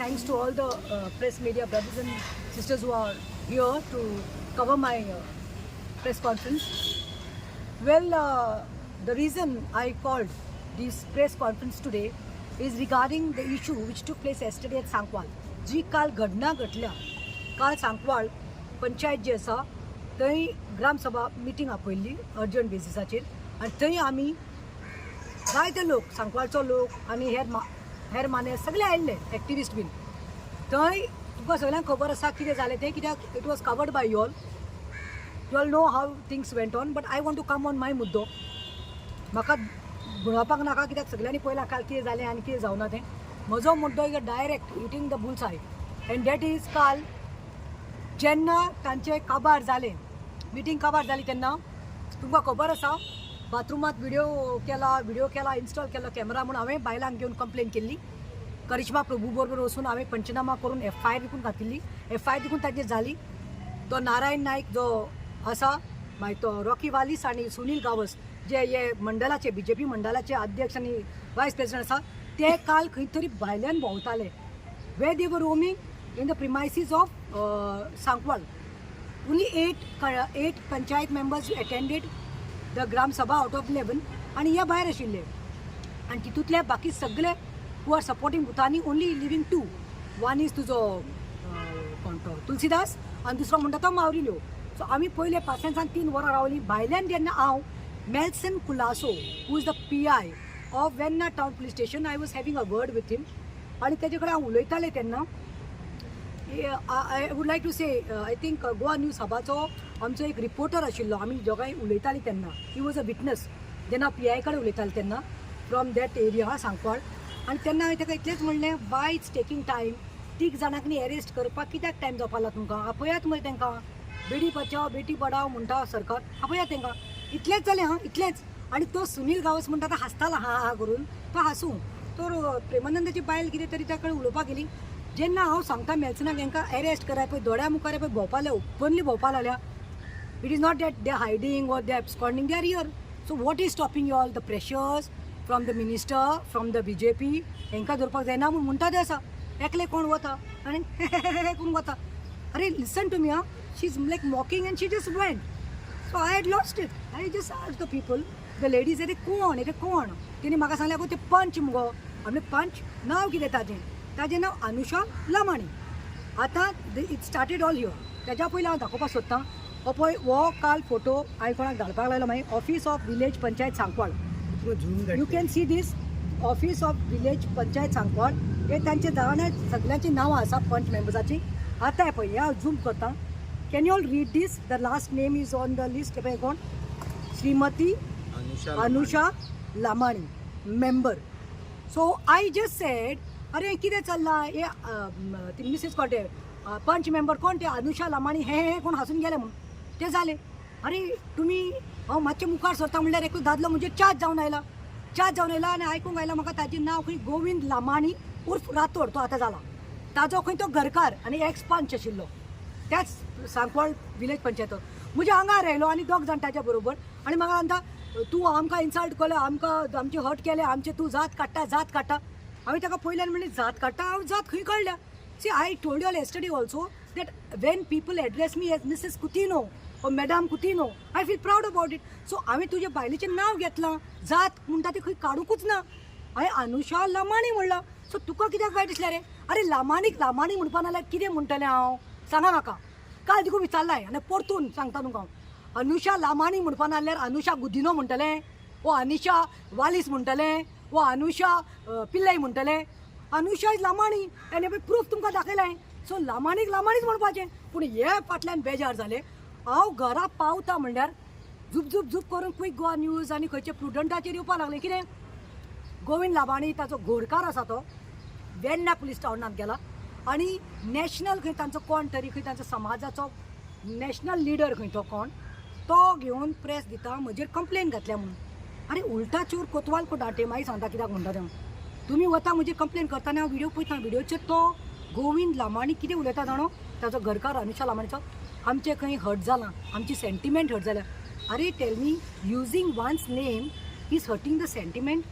Thanks to all the press media brothers and sisters who are here to cover my press conference. Well, the reason I called this press conference today is regarding the issue which took place yesterday at Sankwal. जी काल घडना घडल्या, काल सांकवाळ पंचायत जी आसा थंय gram sabha meeting आपयल्ली urgent बेजिसाचेर आनी थंय आमी जायते लोक, सांकवाळचो लोक आनी हेर माने सगळे आयिल्ले, एक्टिविस्ट बीन. थंय तुमकां सगळ्यांक खबर आसा कितें जालें तें, कित्याक it was covered by you all. You all know how things went on, but I want to come on my मुद्दो. म्हाका गुणावपाक नाका, कित्याक सगळ्यांनी पळयलां काल कितें जालें आनी कितें जावना तें. म्हजो मुद्दो is direct hitting the bull's eye, and that is काल जेन्ना तांचे काबार जालें, मिटींग काबार जाली, तेन्ना तुमकां खबर आसा, बाथरुमांत व्हिडिओ केला, इन्स्टॉल केलो कॅमेरा म्हूण हांवें बायलांक घेवन कंप्लेन केल्ली. करिश्मा प्रभू बरोबर वचून हांवें पंचनामा करून एफआयआर देखून घातिल्ली. एफआयआर देखून ताजेर जाली. तो नारायण नायक जो आसा, मागीर तो रॉकी वालीस आनी सुनील गांवस, जे हे मंडळाचे, बीजेपी मंडळाचे अध्यक्ष आनी वायस प्रेसिडेंट आसा, ते काल खंय तरी भायल्यान भोंवताले, where they were roaming in the premises of Sankwal. Only eight panchayat members attended the Gram Sabha out of 11 आनी हे भायर आशिल्ले आनी तितूंतले बाकी सगळे who are supporting Bhutani, only leaving two. One is तुजो कोण तो तुलसीदास आनी दुसरो म्हणटा तो मावरिल्यो. सो आमी पयले पासियेंसान 3 वरां रावलीं भायल्यान. जेन्ना हांव Melson Colaco, who is the PI of Verna Town Police Station, I was having a word with him आनी तेजे कडेन हांव उलयतालें तेन्ना I would like to say, I think Goa news हबाचो आमचो एक रिपोर्टर आशिल्लो. आमी दोगांय उलयतालीं तेन्ना, he was a witness, जेन्ना पीआय कडेन उलयताले तेन्ना, फ्रॉम that area Sancoale. आनी तेन्ना हांवें ताका इतलेंच म्हणलें, why it's taking time? तीग जाणांक न्ही अरेस्ट करपाक कित्याक टायम जावपा लागला तुमकां? आपयात मरे तांकां. बेटी बचाव बेटी पढाव म्हणटा सरकार, आपयात तांकां. इतलेंच जालें हां, इतलेंच. आनी तो सुनील गांवस म्हणटा तो हांसतालो हा हा करून. तो हांसूं तर प्रेमानंदाची बायल कितें तरी त्या कडेन उलोवपाक गेली. जेन्ना हांव सांगता मेल्सनाक, हांकां अरेस्ट कराय, पळय दोळ्या मुखार पळय भोंवपा, ओपनली भोंवपा लागल्या. It is not that they hiding or they absconding, they are here. So what is stopping you all? The pressures from the minister, from the BJP? हांकां धरपाक जायना म्हूण म्हणटा ते आसा. एकले कोण वता आनी करून वता. अरे, listen to me आं, she is like mocking and she just went. So I had lost it. I just asked the people, the ladies, अरे कोण, अरे कोण? तेणी म्हाका सांगलें, आगो ते पंच मुगो. म्हणलें, पंच? नांव कितें ताजें? ताजें नांव अनुषा लमाणी. आतां it started all here. तेज्या पयलीं हांव दाखोवपाक सोदतां, हो पळय, हो काल फोटो हांवें कोणाक धाडपाक लायलो मागीर, office of village panchayat Sancoale. You can see this, office of village panchayat Sancoale. हे तांचे जाणां सगळ्यांची नांवां आसा पंच मेंबर्साची. आतां हे पळय, हे हांव झूम करता. Can you all read this? The last name is on the list. पळय कोण, श्रीमती Anusha Lamani, member. So I just said, अरे कितें चल्लां हे? ती मिसीस कोण ते, पंच मेंबर कोण ते, अनुषा लामाणी. हे हे कोण हांसून गेले म्हूण ते जालें. अरे तुमी, हांव मातशें मुखार सरता म्हणल्यार एकूच दादलो म्हणजे चार्ज जावन आयला, चार्ज जावन आयला आनी आयकूंक आयला म्हाका ताजें नांव खंय गोविंद लामाणी उर्फ रातोड. तो आतां जाला ताजो खंय तो घरकार आनी एक्स पंच आशिल्लो त्याच सांकवाळ विलेज पंचायत. म्हज्या आंगार आयलो आनी दोग जाण ताच्या बरोबर आनी म्हाका म्हणटा, तूं आमकां इन्सल्ट केलें, आमकां आमचें हर्ट केलें, आमचें तूं जात काडटा, जात काडटा. हांवें ताका पयल्यान म्हणलें, जात काडटा? हांव जात खंय काडल्या? See, I told you all yesterday also that when people address me as Mrs. Coutinho or Madam Coutinho, I feel proud about it. So हांवें तुज्या बायलेचें नांव घेतलां, जात म्हणटा ती खंय काडुंकूच ना. हांवें अनुषा लमाणी म्हणलां. सो तुका कित्याक वायट दिसलें रे? अरे, लामाणीक लामाणी म्हणपा नाल्यार कितें म्हणटलें हांव, सांगा म्हाका. काल तुका विचारलाय आनी परतून सांगता तुमकां हांव, अनुषा लामाणी म्हणपा नाल्यार अनुषा गुदिनो म्हणटलें वो अनिशा वालीस म्हणटलें वो अनुषा पिल्लय म्हणटलें? अनुषा is Lamani आनी पळय प्रूफ तुमकां दाखयलाय. सो लामाणीक लामाणीच म्हणपाचें. पूण हे फाटल्यान बेजार जाले. हांव घरा पावता म्हणल्यार झुप झुप झुप करून क्वीक गोवा न्यूज आनी खंयचे प्रुडंटाचेर येवपाक लागलें. कितें, गोविंद लाबाणी, ताचो घोडकार आसा, तो वेर्णा पुलीस टावनांत गेला आनी नॅशनल खंय तांचो कोण तरी, खंय तांचो समाजाचो नॅशनल लिडर खंय तो कोण, तो घेवन प्रेस दिता, म्हजेर कंप्लेन घातल्या म्हणून. आरे, उल्टा चोर कोतवाल को डांटे. मागीर सांगता कित्याक म्हणटा तें. तुमी वता म्हजेर कंप्लेन करतना हांव व्हिडिओ पळयता. व्हिडिओचेर तो गोविंद लामाणी कितें उलयता जाणो, ताचो घरकार अनुषा लामाणीचो, आमचें खंय हर्ट जालां, आमची सेंटिमेंट हर्ट जाल्या. अरे, tell me, using one's name is hurting the sentiment?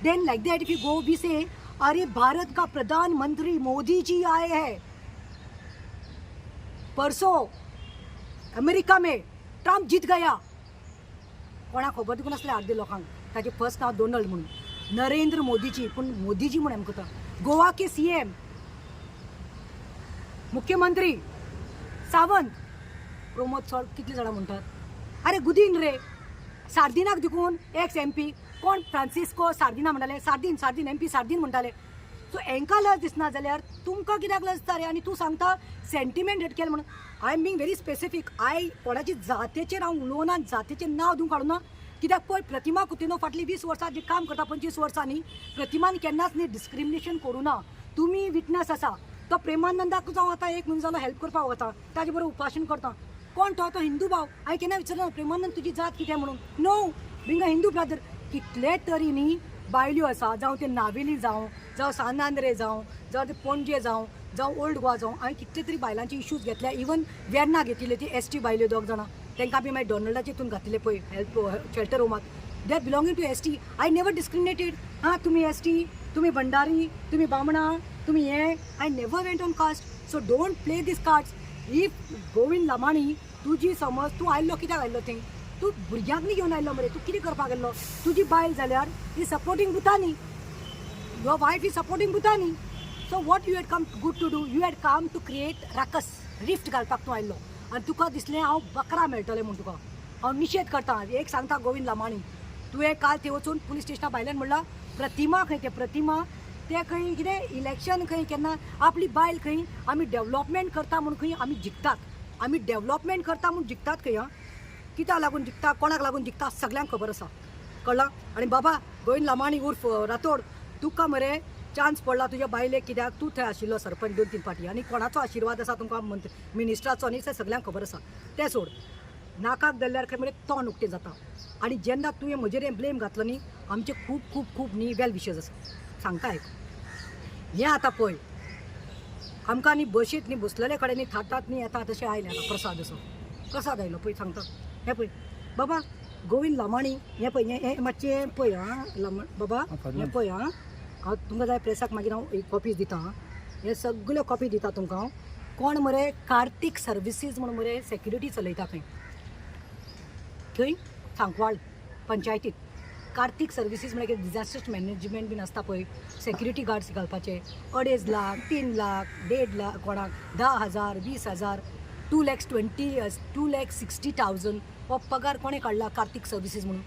Then like that if you go, we say अरे, भारत का प्रधानमंत्री मोदी जी आए हैं. परसों अमेरिका में ट्रम्प जीत गया. कोणाक खबर देखून आसलें अर्दे लोकांक ताचें फर्स्ट नांव डोनल्ड म्हणून, नरेंद्र मोदीजी, पूण मोदीजी म्हूण आमकां तो. गोवा के सीएम, मुख्यमंत्री सावंत, प्रमोद सोड, कितली जाणां म्हणटात. अरे गुदीन रे, सार्दिनाक देखून एक्स एमपी कोण फ्रांसिस्को सार्दिना म्हणटाले, सार्दीन, सार्दीन, एमपी सार्दीन म्हणटाले. सो हेंकां लज दिसना जाल्यार तुमकां कित्याक लज दिसता रे? आनी तूं सांगता सेंटिमेंट हर्ट केलें म्हणून. I am being very specific. I कोणाची जातेचेर हांव उलोवना, जातीचें नांव दिवंक काडूना. कित्याक पळय, प्रतिमा कुतिनो फाटलीं 20 वर्सां जी काम करता, 25 वर्सां न्ही, प्रतिमान केन्नाच न्ही डिस्क्रिमिनेशन करूं ना. तुमी विटनस आसा. तो प्रेमानंदाकूच हांव आतां एक म्हयनो जालो हेल्प करपाक वता, ताजे बरोबर उपाशन करता. कोण तो? तो हिंदू भाव. हांवें केन्ना विचारना प्रेमानंद तुजी जात कितें म्हणून. No, being a Hindu brother. कितले तरी न्ही बायल्यो आसा, जावं ते नावेली जावं, जावं सान आंद्रे जावं, जावं ते पणजे जावं, जावं ओल्ड गोवा जावं, हांवें कितले तरी बायलांचे इश्यूज घेतल्या. इवन वेर्ना घेतिल्ले ती एस टी बायल्यो दोग जाणां, तांकां आमी मागीर डोनल्डाचे हितून घातिल्ले पळय हेल्प शेल्टर होमात. They are belonging to ST. I never discriminated. हां, तुमी एस टी, तुमी भंडारी, तुमी बामणां, तुमी हे. I never went on caste, so don't play these cards. If Govind Lamani तुजी समज तूं आयल्लो, कित्याक आयल्लो थंय? तूं भुरग्यांक न्ही घेवन आयल्लो मरे. तूं कितें करपाक गेल्लो? तुजी बायल जाल्यार ही सपोर्टींग भुतानी. Your wife is supporting Bhutani. So what you had come good to do? You had come to create ruckus, rift घालपाक तूं आयल्लो आनी तुका दिसलें हांव बकरा मेळटलें म्हूण तुका. हांव निशेध करता. एक सांगता गोविंद लामाणी, तुवें काल थंय वचून पुलीस स्टेशना भायल्यान म्हणलां प्रतिमा खंय, तें प्रतिमा तें खंय कितें इलेक्शन खंय केन्ना आपली बायल खंय आमी डेवलपमेंट करता म्हूण खंय आमी जिखतात, आमी डेवलपमेंट करता म्हूण जिखतात खंय. आं, कित्याक लागून जिखता, कोणाक लागून जिखता, सगल्यांक खबर आसा. कळ्ळां? आनी बाबा गोविंद लामाणी उर्फ रातोड, तुका मरे चान्स पडला तुज्या बायलेक, कित्याक तूं थंय आशिल्लो सरपंच दोन तीन फाटी आनी कोणाचो आशिर्वाद आसा तुमकां मंत्री मिनिस्टराचो न्ही, तें सगल्यांक खबर आसा. तें सोड, नाकाक धरल्यार खंय म्हणजे तोंड उक्तें जाता. आनी जेन्ना तुवें म्हजेर हें ब्लेम घातलो न्ही, आमचे खूब खूब खूब न्ही वेल विशर्स आसा. सांगता आयक, हें आतां पळय, आमकां न्ही बशींत न्ही बसलेले कडेन न्ही थाटात न्ही येता तशें आयलें. आतां प्रसाद असो प्रसाद आयलो पळय. सांगता, हें पळय बाबा गोविंद लामाणी, हें पळय, हें हें मातशें पळय. आं लामा बाबा, हें पळय. आं, हांव तुमकां जाय प्रेसाक मागीर हांव एक कॉपी दिता. आं, हे सगल्यो कॉपी दिता तुमकां हांव. कोण मरे कार्तीक सर्विसीस म्हणून मरे सेक्युरिटी चलयता खंय थंय सांकवाळ पंचायतीत. कार्तीक सर्विसीस म्हळ्यार कितें, डिजास्टर मॅनेजमेंट बीन आसता पळय, सेक्युरिटी गार्ड्स घालपाचे, 2.5 लाख, 3 लाख, 1.5 लाख, कोणाक 10,000, 20,000, 2 लॅक्स 20, 2,60,000 हो पगार कोणें काडला कार्तीक सर्विसीस म्हणून?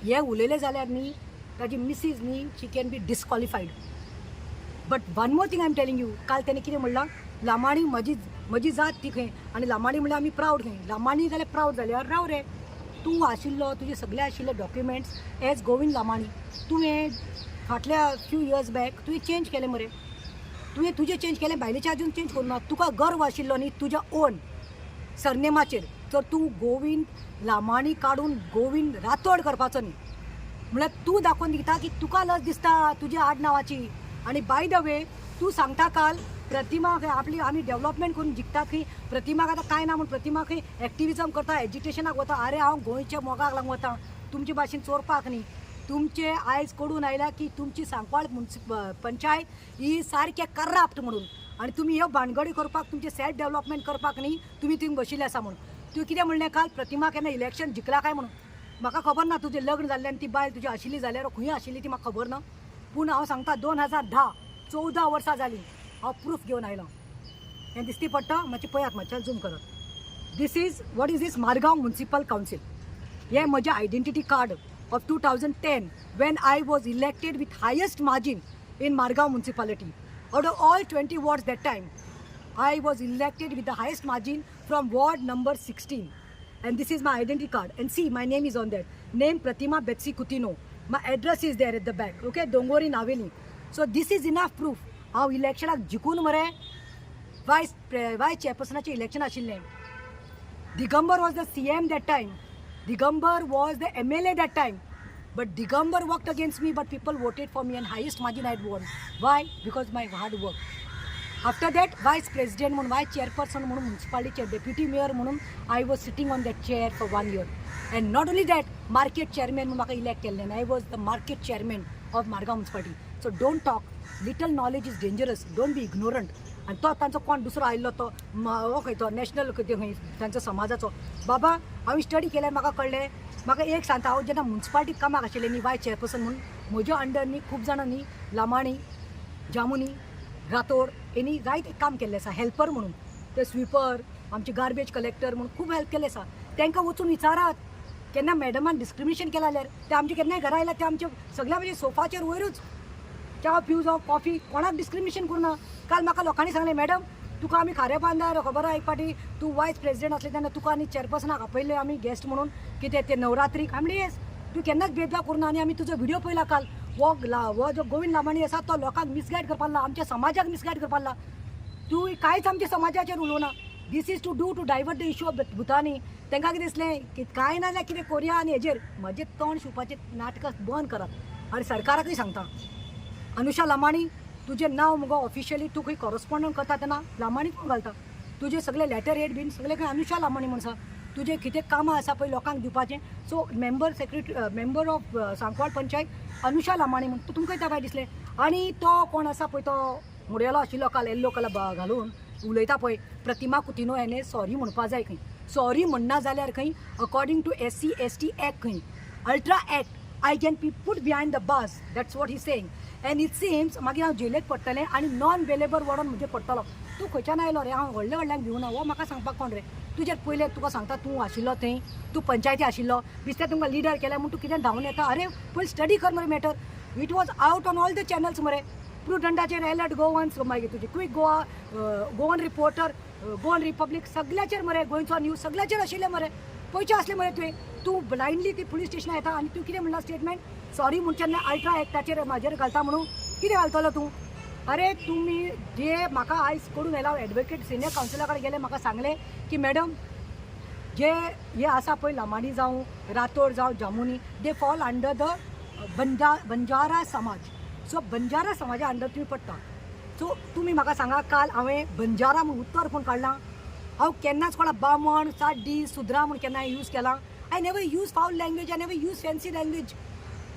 हे उलयले जाल्यार न्ही ताजी मिसीज न्ही, she can be disqualified. But one more thing I am telling you. काल तेणें कितें म्हणलां? लामाणी म्हजी म्हजी जात ती खंय आनी लामाणी म्हणल्यार आमी प्रावड खंय. लामाणी जाल्यार प्रावड जाल्यार राव रे, तूं आशिल्लो, तुजे सगळे आशिल्ले डॉक्युमेंट्स एज गोविंद लामाणी. तुवें फाटल्या फ्यू इयर्स बॅक तुवें चेंज केलें मरे. तुवें तुजें चेंज केलें, बायलेचें अजून चेंज करूं ना. तुका गर्व आशिल्लो न्ही तुज्या ओन सरनेमाचेर, तर तूं गोविंद लामाणी काडून गोविंद रातोड करपाचो न्ही. म्हळ्यार तूं दाखोवन दिता की तुका लज दिसता तुज्या आडनांवाची. आनी बाय the way, तूं सांगता काल प्रतिमा खंय आपली आमी डेवलपमेंट करून जिखतात खंय. प्रतिमाक आतां कांय ना म्हूण प्रतिमा खंय एक्टिविजम करता, एजिटेशनाक वता. आरे, हांव गोंयच्या मोगाक लागून वता, तुमचे भाशेन चोरपाक न्ही. तुमचे आयज कडून आयल्या की तुमची सांकवाळ पंचायत ही सारकें करप्ट म्हणून आनी तुमी ह्यो भानगडी करपाक, तुमचें सेल्फ डेवलपमेंट करपाक न्ही तुमी थिंग बशिल्ले आसा म्हणून. तुवें कितें म्हणलें काल, प्रतिमा केन्ना इलेक्शन जिखला काय म्हणून? म्हाका खबर ना तुजें लग्न जाल्लें आनी ती बायल तुजी आशिल्ली जाल्यार खंय आशिल्ली ती म्हाका खबर ना. पूण हांव सांगता, 2010, 14 वर्सां जालीं, हांव प्रूफ घेवन आयलां. हें दिसती पडटा मातशें पळयात, मातशें झूम करात. This is, what is this? Margao Municipal Council. हें म्हजें identity card of 2010, when I was elected with highest margin in Margao Municipality. Out of all 20 wards that time, I was elected with the highest margin from ward number 16. And this is my identity card. And see, my name is on that. Name Pratima Betsy Kutino. My address is there at the back. Okay, Dongori Naveli. So this is enough proof. हांव इलेक्शनाक जिखून मरे voice voice चेअरपर्सनाचें election आशिल्लें. Digambar was the CM that time. Digambar was the MLA that time. But Digambar worked against me, but people voted for me and highest margin I had won. Why? Because my hard work. After that, vice president म्हणून, vice chairperson म्हणून, municipality deputy mayor म्हणून I was sitting on that chair for one year. And not only that, market chairman म्हणून म्हाका elect केल्लें. I was the market chairman of Margao Municipality. So don't talk. Little knowledge is dangerous, don't be ignorant. आनी तो तांचो कोण दुसरो आयिल्लो तो हो खंय तो नॅशनल खंय खंय तांचो समाजाचो. बाबा, हांवें स्टडी केल्यार म्हाका कळ्ळें. म्हाका एक सांगता, हांव जेन्ना मुन्सिपाल्टीत कामाक आशिल्लें न्ही, वायस चेअरपर्सन म्हणून, म्हज्या अंडर न्ही खूब जाणां न्ही लामाणी, जामुनी, रातोड हेणी जायते काम केल्लें आसा हेल्पर म्हणून. ते स्विपर, आमचे गार्बेज कलेक्टर म्हणून खूब हेल्प केल्लें आसा. तांकां वचून विचारात, केन्ना मॅडमान डिस्क्रिमिनेशन केलां जाल्यार. ते आमचे केन्नाय घरा आयल्यार ते आमच्या सगळ्या म्हणजे सोफाचेर वयरूच च्या पिवं जावं कॉफी, कोणाक डिस्क्रिमिनेशन करुना. काल म्हाका लोकांनी सांगलें, मॅडम, तुका आमी खाऱ्या बांदार खबर आहा, एक फावटी तूं वायस प्रेसिडेंट आसलें तेन्ना तुका आनी चेअरपर्सनाक आपयल्लें आमी गेस्ट म्हणून कितें ते नवरात्रीक. आमी येस, तूं केन्नाच भेदभाव करुना आनी आमी तुजो व्हिडियो पळयला काल. हो ला हो जो गोविंद लामाणी आसा तो लोकांक मिसगायड करपाक लागला, आमच्या समाजाक मिसगायड करपाक लागला. तूं कांयच आमच्या समाजाचेर उलोवना. This is to do to divert the issue of Bhutani. तांकां कितें दिसलें की कांय ना जाल्यार कितें कोरया आनी हेजेर म्हजें तोंड शिंवपाचें नाटकां बंद करात. आनी सरकाराकूय सांगता, अनुषा लामाणी, तुजें नांव मुगो ऑफिशियली तूं खंय कॉरस्पॉन्डंट करता तेन्ना लामाणी कोण घालता. तुजे सगळे लेटर हेड बीन सगळे खंय अनुषा लामाणी म्हूण आसा. तुजें कितें कामां आसा पळय लोकांक दिवपाचें, so member secretary, member of Sancoale panchayat Anusha Lamani म्हूण तुमकां त्या भायर दिसलें. आनी तो कोण आसा पळय, तो मुडेलो आशिल्लो काल येल्लो कलर घालून उलयता पळय, प्रतिमा कुतिनो, हेणे सॉरी म्हणपा जाय खंय. सॉरी म्हणना जाल्यार खंय according to SC ST Act खंय, ULTRA Act, I can be put behind the bars. That's what he saying. And it seems मागीर हांव जेलीक पडटलें आनी नॉन बेलेबल वॉर्डन म्हजेर पडटलो. तूं खंयच्यान आयलो रे? हांव व्हडल्या व्हडल्यांक भिवना. हो म्हाका सांगपाक कोण रे? तुजेर पयलें तुका सांगता, तूं आशिल्लो थंय, तूं पंचायती आशिल्लो, बेश्टे तुमकां लिडर केल्या म्हूण तूं कितें धांवून येता. अरे, पयलीं स्टडी कर मरे matter. It was out on all the channels मरे. प्रुडंटाचेर, एलर्ट गोवन्स, मागीर तुजी quick Goa, Goan reporter, Goan republic, सगल्याचेर मरे, गोंयचो न्यूज सगल्याचेर आशिल्ले मरे. पयचे आसले मरे तुवें. तूं ब्लायंडली ती पुलीस स्टेशनार येता आनी तूं कितें म्हणला स्टेटमेंट, सॉरी म्हणचें ना, अल्ट्रा एक्टाचेर म्हाजेर घालता म्हणून कितें घालतलो तूं? अरे, तुमी जे म्हाका आयज करून येयला, एडवोकेट सिनियर कावन्सिला कडेन गेले, म्हाका सांगलें की मॅडम, जे हे आसा पळय, लामाणी जावं, रातोड जावं, जामुनी, they fall under the Banjara समाज. सो बंजारा समाजा अंडर तुमी पडटा. सो तुमी म्हाका सांगा, काल हांवें बंजारा म्हूण उतर कोण काडलां? हांव केन्नाच कोणा बामण, साड्डी, सुद्रा म्हूण केन्ना यूज केलां? I never use foul language, I never use fancy language,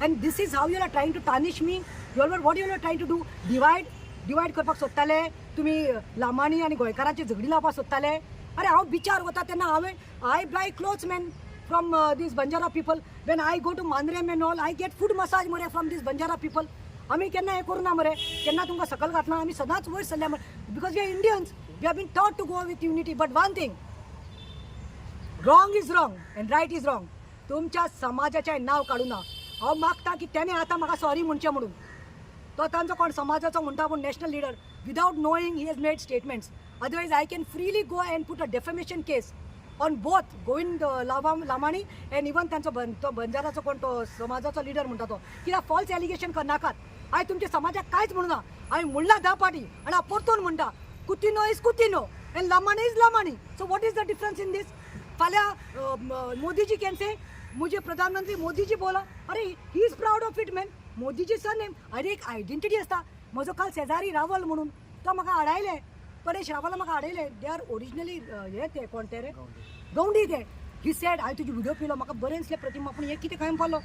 and this is how you are trying to tarnish me. You are what you are trying to do? Divide, divide करपाक सोदताले तुमी. लामाणी आनी गोंयकारांची झगडी लावपाक सोदताले. अरे, हांव बिचार वता तेन्ना हांवें, I buy clothes, man, from these Banjara people. When I go to Mandrem and all, I get foot massage मरे from these Banjara people. आमी केन्ना हें करूं ना मरे, केन्ना तुमकां सकल घातला? आमी सदांच वयर सरल्या मरे, because we are Indians, we have been taught to go with unity. But one thing, wrong is wrong and right is wrong. तुमच्या समाजाचें नांव काडूं ना. हांव मागता की तेणें आतां म्हाका सॉरी म्हणचें म्हणून. तो तांचो कोण समाजाचो म्हणटा पूण national leader, without knowing he has made statements. Otherwise I can freely go and put a defamation case on both Govind Lama Lamani and even तांचो तो बंजाराचो कोण तो समाजाचो लिडर म्हणटा तो. कित्याक फॉल्स एलिगेशन करनाकात. हांवें तुमच्या समाजाक कांयच म्हणूना. हांवें म्हणलां 10 फावटी आनी हांव परतून म्हणटा, Coutinho is Coutinho and Lamani is Lamani, so what is the difference in this? फाल्यां मोदीजी can say, मुझे प्रधानमंत्री मोदी जी बोला. अरे, he is proud of it, man. Modiji surname. अरे, एक आयडेंटिटी आसता. म्हजो काल शेजारी रावल म्हणून तो म्हाका आडायले, परेश रावला म्हाका आडयले. They are originally हे ते कोण ते रे, गवंडी ते. He said, हांवें तुजी व्हिडिओ पळयलो, म्हाका बरें दिसलें प्रतिमा, पूण हें कितें? खंय म्हणपालो,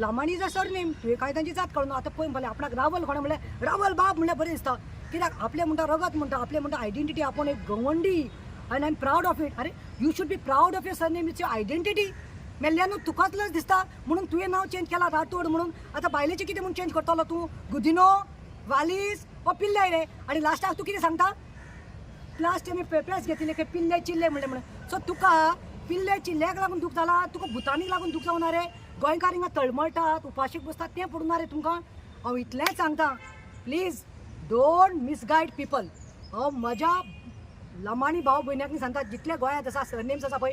Lamani is a surname, तुवें कांय तांची जात कळना. आतां पळय म्हणलें, आपणाक रावल कोणें म्हणलें, रावल बाब म्हणल्यार बरें दिसता. कित्याक आपलें म्हणटा रगत म्हणटा, आपलें म्हणटा आयडेंटिटी, आपूण एक गवंडी आनी I am proud of it. अरे, you should be proud of your surname, it's your identity. मेल्ल्यान तुकाच लज दिसता म्हणून तुवें नांव चेंज केलां राठोड म्हणून. आतां बायलेचें कितें म्हणून चेंज करतलो तूं? गुदिनो, वालीस ओ पिल्लय रे? आनी लास्टाक तूं कितें सांगता? लास्ट आमी प्रेस घेतिल्ले खंय, पिल्ले चिल्ले म्हणलें म्हणून. सो तुका पिल्ले चिल्ल्याक लागून दूख जाला, तुका भुतानीक लागून दूख जावना रे? गोंयकार हिंगा तळमळटात, उपाशीक बसतात तें पडूना रे तुमकां? हांव इतलेंच सांगता, please don't misguide people. हांव म्हज्या लमाणी भाव भयण्याक सांगता, जितले गोंयांत आसा सरनेम्स आसा पळय,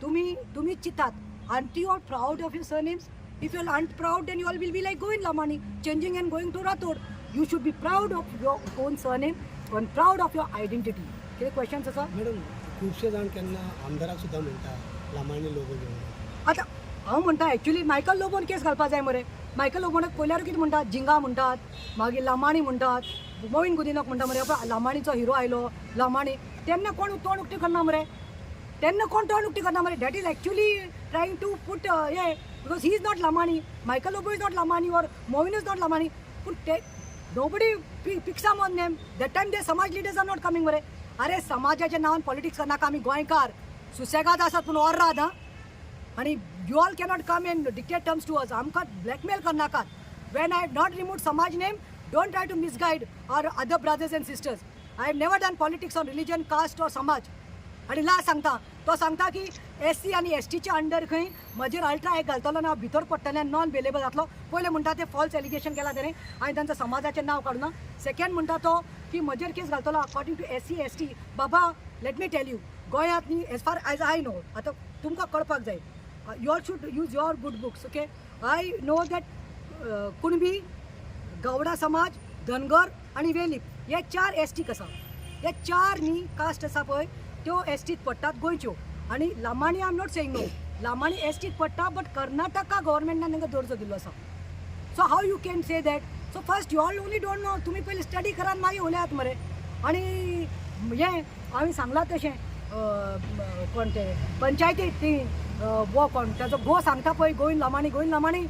तुमी तुमी चिंतात. Aren't you all proud of your surnames? If you aren't proud, then you all will be like Govind Lamani, changing and going to Rathod. You should be proud of your own surname and proud of your identity. कितें questions आसा? Madam, खुबशे जाण केन्ना आमदाराक सुद्दां म्हणटा Lamani logo घेवन. आतां हांव म्हणटा, एक्चुली मायकल लोबोन केस घालपा जाय मरे. मायकल लोबोनाक पयल्यार कितें म्हणटात? जिंगा म्हणटात, मागीर लामाणी म्हणटात, मोहीन गुदिनोक म्हणटा मरे. पळय, लामाणीचो हिरो आयलो लामाणी, तेन्ना कोण तोंड उक्तें करना मरे. तेन्ना कोण तोंड उक्तें करना मरे. That is actually trying to put hey, because he is not Lamani, Michael Lobo is not Lamani or Movin is not Lamani. पूण ते Nobody picks on them. That time the समाज leaders are not coming मरे. अरे, समाजाच्या नांवान politics करनाका. आमी गोंयकार सुसेगाद आसात, पूण ओर्राद आं. आनी you all cannot come and dictate terms to us. आमकां ब्लॅकमेल करनाकात. When I not remove समाज name, don't try to misguide our other brothers and sisters. I have never done politics on religion, caste or समाज. आनी last सांगता, तो सांगता की S C आनी एस टीच्या अंडर खंय म्हजेर अल्ट्रा एक घालतलो ना, हांव भितर पडटलें, नॉन बेलेबल जातलो. पयलें म्हणटा ते फॉल्स एलिगेशन केला तेणें आनी तांचं समाजाचें नांव काडूना. सेकंड म्हणटा तो की म्हजेर केस घालतलो according to SC ST. Baba, let me tell you, गोंयांत न्ही, as far as I know, आतां तुमकां कळपाक जाय, you all should use your good books, okay? I know that Kunbi, Gawda समाज, धनगर आनी वेलीप हे चार एस टीक आसा. हे चार न्ही कास्ट आसा पळय, त्यो एस टीत पडटात गोंयच्यो. आनी Lamani, I am not saying no, Lamani S टीत पडटा, बट कर्नाटका गव्हर्मेंटान तांकां दर्जो दिल्लो आसा. So how you can say that? So first, you all only don't know. तुमी पयलीं स्टडी करात, मागीर उलयात मरे. आनी हें हांवें सांगलां तशें, कोण ते पंचायतीत ती वो कोण ताजो घो सांगता पळय, Govind Lamani, Govind Lamani,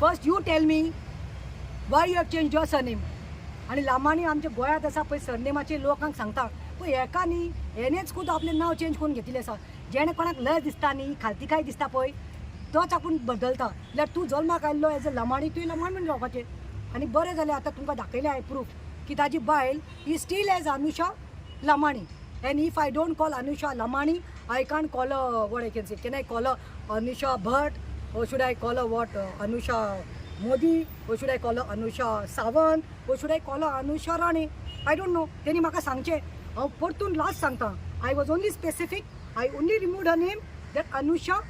first you tell me why you have change your surname. आनी लामाणी आमच्या गोंयांत आसा पळय सरनेमाचे लोकांक सांगता पळय, हेका न्ही हेणेच खूद आपलें नांव चेंज करून घेतिल्लें आसा. जेणे कोणाक लज दिसता न्ही, खालती काय दिसता पळय, तोच आपूण बदलता. जाल्यार तूं जल्माक आयिल्लो एज अ लमाणी, तुवें लमाण म्हणून रावपाचें. आनी बरें जालें, आतां तुमकां दाखयलें हांवें प्रूफ की ताजी बायल ही still as Anusha Lamani. And if I don't call Anusha Lamani, I can't call. What I can say? Can I call Anusha Bhat or should I call her what, Anusha Modi, or should I call her Anusha Sawant, or should I call her Anusha Rane? I don't know. त्यांनी म्हाका सांगचें. हांव परतून last सांगता, I was only specific. I only remove her name that Anusha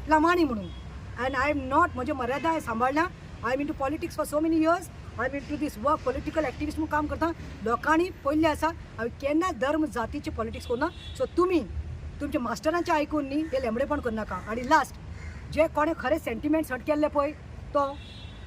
Lamani म्हणून. And I am not, म्हज्यो मर्यादा हांवें सांबाळ्ळ्या. I am into politics for so many years. I am into this work, political activist म्हणून काम करता. लोकांनी पयल्लें आसा, हांवें केन्नाच धर्म जातीचे पॉलिटिक्स करूना. सो तुमी तुमच्या मास्टरांचें आयकून न्ही हे लेंबडेपण करनाका. आनी लास्ट, जे कोणें खरें सेंटिमेंट्स हर्ट केल्ले पळय, तो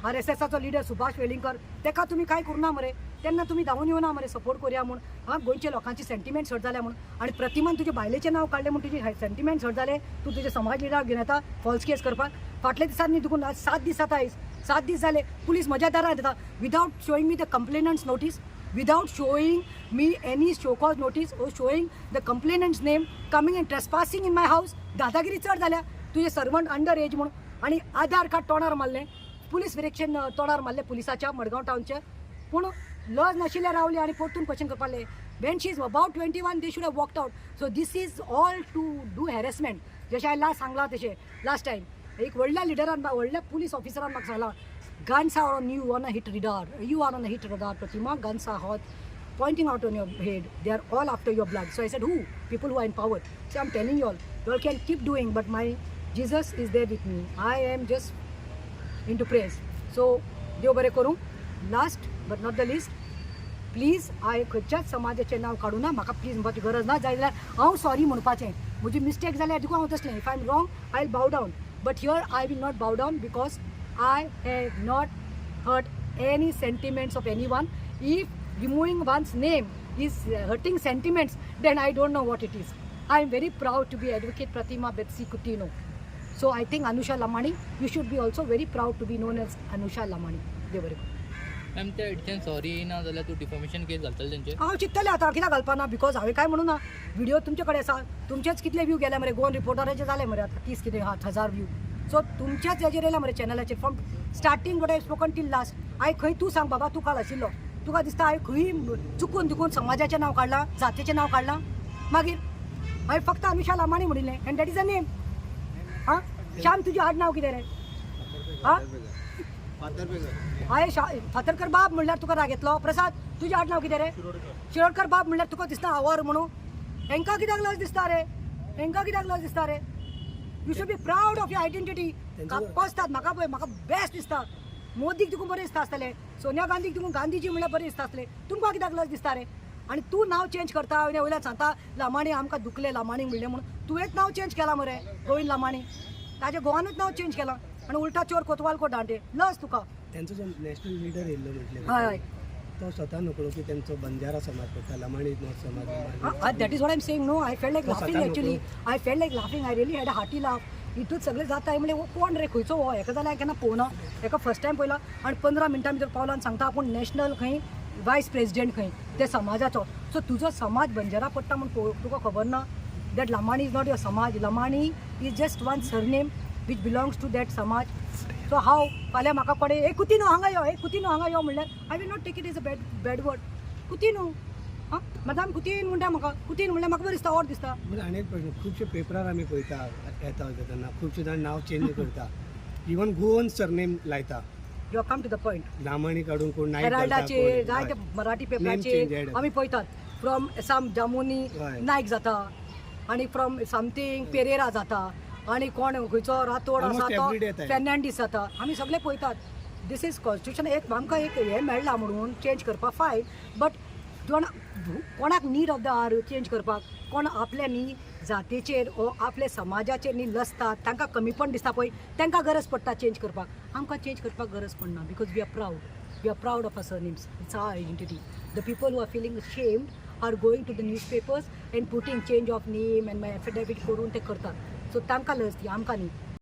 आर एस एसाचो लिडर सुभाष वेलिंगकर, तेका तुमी कांय करुना मरे. तेन्ना तुमी धांवून येवना मरे सपोर्ट करुया म्हूण. आं, गोंयच्या लोकांचे सेंटिमेंट्स हर्ट जाले म्हूण. आनी प्रतिमान तुजे बायलेचें नांव काडलें म्हूण तुजे सेंटिमेंट्स हर्ट जाले, तूं तुजे समाज लिडराक घेवन येता फॉल्स केस करपाक. फाटल्या दिसांनी तुका आज 7 दीस जाता, आयज 7 दीस जाले, पुलीस म्हज्या दारांत येता without showing me the complainant's notice, without showing me any show cause notice or showing the complainant's name, coming and trespassing in my house. दादागिरी चड जाल्या. तुजे सर्वंट अंडर एज म्हणून आनी आधार कार्ड तोंडार मारलें, पुलीस निरिक्षण तोंडार मारलें पुलिसाच्या मडगांव टावनच्या. पूण लज नाशिल्ले रावले आनी परतून क्वेश्चन करपाक लागले. When she is about 21, they should have walked out. So this is all to do harassment. जशें हांवें लास्ट सांगलां तशें, लास्ट टायम एक व्हडल्या लिडरान, व्हडल्या पुलीस ऑफिसरान म्हाका सांगलां, "Guns are on you, on a hit radar. You are on a hit radar, Pratima. Guns are hot, pointing out on your head. They are all after your blood." So I said, "Who?" "People who are in power." So I'm telling you all, you all can keep doing, but my Jesus is there with me. I am just into prayers. So देव बरें करूं. Last but not the least, please, हांवें खंयच्याच समाजाचें नांव काडूं ना. म्हाका प्लीज म्हणपाची गरज ना. जाय जाल्यार हांव सॉरी म्हणपाचें. म्हजी मिस्टेक जाल्यार देखून हांव तसलें, if I am wrong, I will bow down, but here I will not bow down because I have not hurt any sentiments of anyone. If removing one's name is hurting sentiments, then I don't know what it is. I am very proud to be Advocate Pratima Betsy Coutinho. So I think Anusha Lamani, you should be also very proud to be known as Anusha Lamani. देव बरें करूं. Ma'am, त्या हेडच्यान sorry येयना जाल्यार तूं डिफॉमेशन केस घालतले तेंचेर? हांव चिंततलें आतां कित्याक घालपाना, because हांवें काय म्हणूना. व्हिडिओ तुमचे कडेन आसा, तुमचेच कितले व्यू गेले मरे. गोवन रिपोर्टराचे जाले मरे आतां 30 कितें 8,000 व्यू. सो तुमच्याच हेजेर येयला मरे चॅनलाचेर. From starting what I spoken till last, हांवें खंय, तूं सांग बाबा, तूं काल आशिल्लो, तुका दिसता हांवें खंय चुकून चुकून समाजाचें नांव काडलां, जातीचें नांव काडलां? मागीर हांवें फक्त अनुषा लामाणी म्हणिल्लें and that is a name. आं श्याम, तुजें आड नांव कितें रे? आं, हांवें फातरकर बाब म्हणल्यार तुका राग येतलो? प्रसाद, तुजें आड नांव कितें रे? शिरोडकर बाब म्हणल्यार तुका दिसता आवर म्हणून? हेंकां कित्याक लज दिसता रे? हेंकां कित्याक लज दिसता रे? You should be proud of your identity. कापसतात म्हाका पळय, म्हाका बेस्ट दिसता. मोदीक तुका बरें दिसता आसतलें, सोनिया गांधीक तुका गांधीजी म्हणल्यार बरें दिसता आसतलें, तुमकां कित्याक लज दिसता रे? आनी तूं नांव चेंज करता आनी वयल्यान सांगता लामाणी आमकां दुखले लामाणी म्हणलें म्हणून. तुवेंच नांव चेंज केलां मरे, गोविंद लामाणी, ताज्या गोवानूच नांव चेंज केलां आनी उल्टा चोर कोतवाल को डांटे. लज तुका. त्यांचो जो नॅशनल लिडर येयल्लो म्हटलें, हय हय तो स्वता नकळो की त्यांचो बंजारा समाज पडटा, लमाणी not समाज, Lamani. That is what I'm saying. No, I felt like So laughing Satan actually. I felt like laughing. I really had a hearty laugh. हितूच सगळे जाता. म्हणल्यार हो कोण रे, खंयचो हो? हेका जाल्यार हांवें केन्ना पळोवना. हेका फर्स्ट टायम पळयला आनी 15 मिनटां भितर पावला आनी सांगता आपूण नॅशनल खंय वायस प्रेजिडेंट खंय ते समाजाचो. सो तुजो समाज बंजारा पडटा म्हूण तुका खबर ना that Lamani is not your समाज. Lamani is just one surname which belongs to that समाज. सो हांव फाल्यां म्हाका कोणे "ए कुतिनो, हांगा यो, ए कुतिनो, हांगा यो" म्हणल्यार I will not take it is a bad bad word. Coutinho, आं, मदाम कुतीन म्हणटा म्हाका. कुतीन म्हणल्यार म्हाका बरें दिसता, ऑड दिसता. म्हणजे आनी एक प्रश्न, खुबशे पेपरार आमी पळयता, येता वयता तेन्ना खुबशे जाण नांव चेंज करता, इवन गोवन सरनेम लायता. You come to the point. Lamani काडून कोण नायक घालता, हेराल्डाचे कोण- जायते हय. Marathi change पेपराचे add. आमी पळयतात, फ्रॉम सम जामुनी नायक जाता आनी फ्रॉम समथींग पेरेरा जाता आनी कोण खंयचो रातोड आसा Almost तो every day येता. फेर्नांडीस जाता. आमी सगळे पळयतात. This is constitution. एक आमकां एक हें मेळ्ळां म्हणून चेंज करपाक फायन, बट कोण कोणाक need of the hour change करपाक? कोण आपल्या न्ही जातीचेर ओ आपल्या समाजाचेर न्ही लसतात, तांकां कमीपण दिसता पळय, तांकां गरज पडटा चेंज करपाक. आमकां चेंज करपाक गरज पडना because we are proud. We are proud of our surnames. It's our identity. The people who are feeling ashamed are going to the newspapers and putting change of name and my affidavit करून ते करतात. So तांकां लज ती, आमकां न्ही.